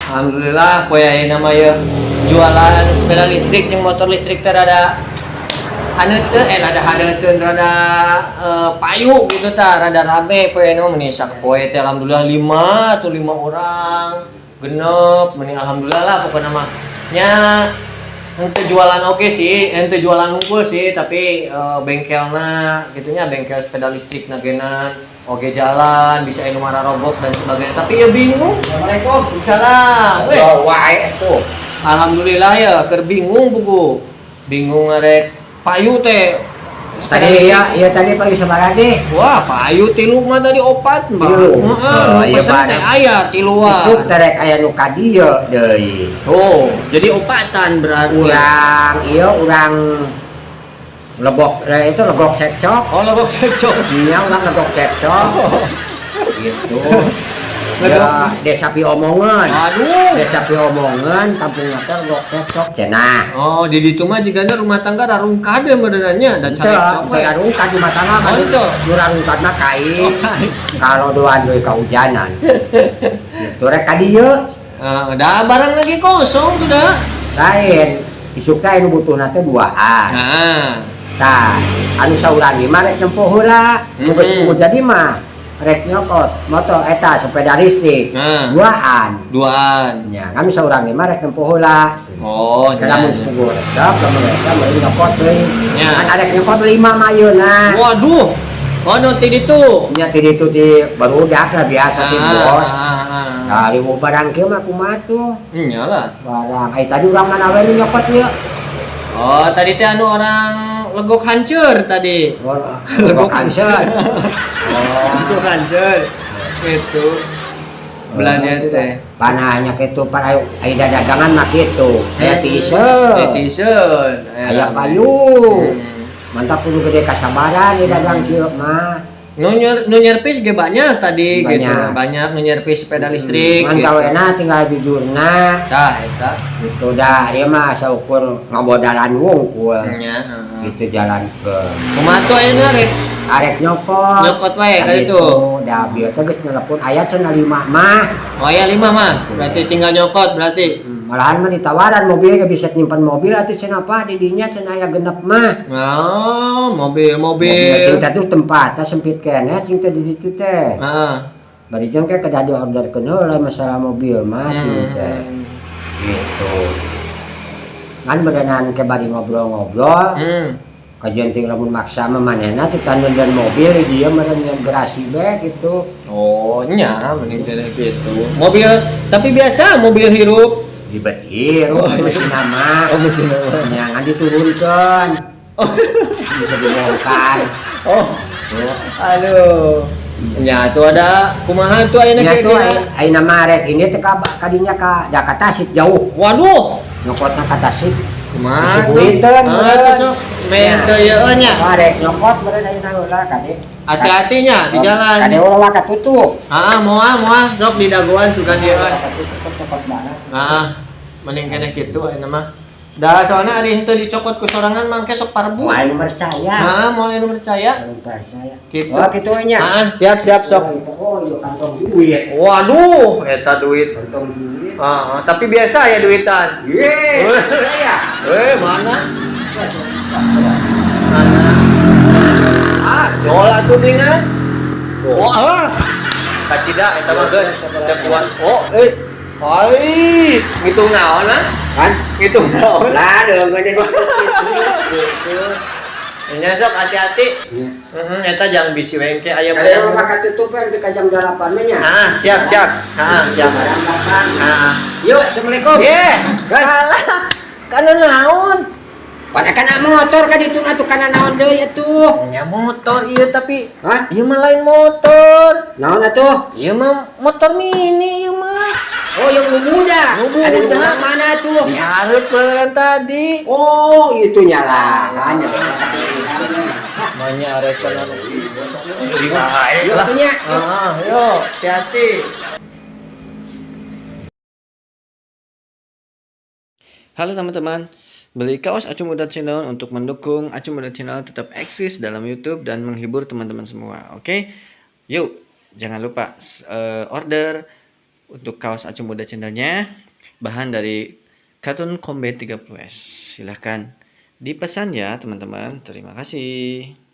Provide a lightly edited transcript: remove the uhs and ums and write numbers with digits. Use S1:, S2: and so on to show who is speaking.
S1: Alhamdulillah poe ayeuna mah ye jualan sepeda listrik jeung motor listrik teh rada haneuteun, eh, rada haneuteun, rada payu gitu tah, rada rame poe ayeuna mah. Meni sapoe teh alhamdulillah 5 atau 5 orang genep, meni alhamdulillah lah pokokna mah nya. Henteu jualan oke sih, henteu jualan unggul sih, tapi bengkelna gitunya, bengkel sepeda listrik nagenan oge jalan, bisa anu mararobok dan sebagainya. Tapi ya bingung.
S2: Assalamualaikum.
S1: Salah. Weh,
S2: Oh, wae tuh.
S1: Alhamdulillah ya, keur bingung buku. Bingung arek payu teh. Sepeda
S2: Tadi
S1: listrik.
S2: Ya, iya tadi payu sabaraha deh?
S1: Wah, payu tilu mah tadi, opat, Mbak.
S2: Tilu.
S1: Heeh,
S2: Oh,
S1: nu
S2: iya,
S1: pesen teh
S2: bareng.
S1: Aya tiluan.
S2: Itu terek aya nu ka dieu deui.
S1: Oh, jadi opatan berarti.
S2: Urang ieu, urang Lebok, itu Legok Cekcok.
S1: Oh, Legok Cekcok.
S2: Iya, urang Legok Cekcok. Gitu.
S1: Legok.
S2: Ya, Desa Piomongan.
S1: Aduh.
S2: Desa Piomongan, kampung teh Legok Cekcok cenah.
S1: Oh, di ditu mah jigana rumah tangga rarungkad ya meureunnya da
S2: Teu,
S1: carekcok
S2: teu
S1: we.
S2: Rarungkad rumah tangga mah.
S1: Oh, henteu.
S2: Nu rarungkad mah kain.
S1: Oh, kain.
S2: Kalau doan deui kahujanan. Gitu rek ka dieu.
S1: Ah, da barang lagi kosong tuh dah.
S2: Lain, isuk teh anu butuhna teh duaan.
S1: Nah.
S2: Tah, anu saurang ieu mah rek nempo heula. Nu geus jadi mah rek nyokot motor eta sepeda listrik.
S1: Nah.
S2: Duaan.
S1: Duaan.
S2: Nya, kami saurang ieu mah rek nempo heula.
S1: Oh,
S2: Karena mun
S1: nya.
S2: sepugu resep, lamun resep meureun nyokot deui.
S1: Nya.
S2: Kan arek nyokot lima mah ayeuna.
S1: Waduh. Oh, nu ti ditu.
S2: Nya ti ditu, ti barudak lah biasa, ti bos.
S1: Ah.
S2: Nah, ribu barang kieu mah kumaha tuh?
S1: Nya lah.
S2: Barang. Ai tadi urang mana we nu nyokot ieu?
S1: Oh, tadi teh anu orang Legok Hancur tadi.
S2: Oh, Legok Hancur. Oh.
S1: Legok Hancur. Itu. Belanja teh.
S2: Panahnya kitu pan ayo aya dagangan mah kitu. Aya tiiseun.
S1: Aya tiiseun.
S2: Aya payu. Mantap, kudu gede kasabaran di dagang kieu mah.
S1: Nu nyerpis ge banyak tadi
S2: Banyak.
S1: gitu. Banyak nu nyerpis sepeda listrik
S2: Ngan
S1: gitu.
S2: gawena tinggal jujurna.
S1: Tah eta.
S2: Gitu dah, ieu mah saukur ngabodalan wungkul.
S1: Nya, heeh.
S2: Gitu jalan ke.
S1: Kumaha tuh ayeuna rek?
S2: Arek nyokot.
S1: Nyokot wae ka ditu.
S2: Da bieu teh geus nelepon aya cenah lima mah.
S1: Oh, aya lima mah. Berarti tinggal nyokot berarti.
S2: Malahan mah ditawaran mobil ge, bisa nyimpan mobil atuh cenah apa di dinya cenah aya genep mah.
S1: Oh, mobil
S2: Mobil
S1: mobil.
S2: cing teh tuh tempatnya sempit keneh cing teh di ditu teh.
S1: Heeh.
S2: Bari jeung ke kedah diorderkeun heula masalah mobil mah cing teh. Gitu. Kan berenan ke bari ngobrol-ngobrol. Kajian ting lamun maksa mah manehna teh dan mobil di dieu meureun yang garasi be gitu.
S1: Oh, nya mending kene gitu. Mobil tapi biasa mobil hirup.
S2: Ribet hirup
S1: Oh, iya.
S2: mesin mah.
S1: Oh, mesin mah.
S2: Nya ngan diturunkeun.
S1: Oh.
S2: Bisa dibongkar.
S1: Oh. Aduh. Nya tuh ada kumaha tuh ayeuna
S2: Nya tuh
S1: kira-kira?
S2: Ayeuna mah rek ini teh ka kadinya ka da ka Tasik jauh.
S1: Waduh.
S2: Nyokotna ka Tasik.
S1: Kumaha tuh?
S2: Disuguhiteun
S1: Ah,
S2: meureun.
S1: tuh sok. Men teu ieu nya.
S2: Wah, rek nyokot meureun ayeuna heula kade.
S1: Hati-hati nya di jalan.
S2: Kade ulah katutup.
S1: Ah, moal moal sok di dagoan sugan ieu.
S2: Katutup nyokot barang.
S1: Ah, mending keneh kitu ayeuna mah. Da soalnya ari henteu dicokot ku sorangan mangke sok parbu.
S2: Moal nu percaya.
S1: Heeh, moal anu percaya.
S2: Moal percaya.
S1: Gitu.
S2: Oh, kitu nya.
S1: Ah, siap siap sok.
S2: Oh, iya kantong duit.
S1: Waduh, eta duit.
S2: Kantong duit.
S1: Ah, tapi biasa ya duitan.
S2: Ye, ya.
S1: Eh, mana? Mana? Ah, jol atuh dengan. Wah, ah. Kacida eta mah geus teu kuat. Oh, eh. Ai, ngitung naon ah?
S2: Kan?
S1: Ngitung naon?
S2: Lah, deungeun di gitu.
S1: Nya sok hati-hati. Heeh, eta jang bisi wengke aya
S2: Kalau rumah katutup kan ke jam 8 nya.
S1: Ah, siap siap. Ah, siap.
S2: Barang datang.
S1: Ah.
S2: Yuk, assalamualaikum.
S1: Ye, kalah. Kana naon?
S2: Pada kana motor kan itu atuh kana naon deui atuh.
S1: Nya motor ieu tapi
S2: Hah?
S1: Ieu mah lain motor.
S2: Naon atuh?
S1: Ieu mah motor mini ieu mah.
S2: Oh, yang nu muda.
S1: Nu muda.
S2: Ada nu mana tuh?
S1: Di hareup kan tadi.
S2: Oh, itu nyalahan.
S1: Manya arekan anu. Bae
S2: Yuk,
S1: lah.
S2: punya.
S1: Ah, yo, hati-hati.
S3: Halo teman-teman, beli kaos Acu Muda Channel untuk mendukung Acu Muda Channel tetap eksis dalam YouTube dan menghibur teman-teman semua. Oke, yuk jangan lupa order. Untuk kaos Acung Muda Channelnya bahan dari katun Combet 30S. Silahkan dipesan ya teman-teman. Terima kasih.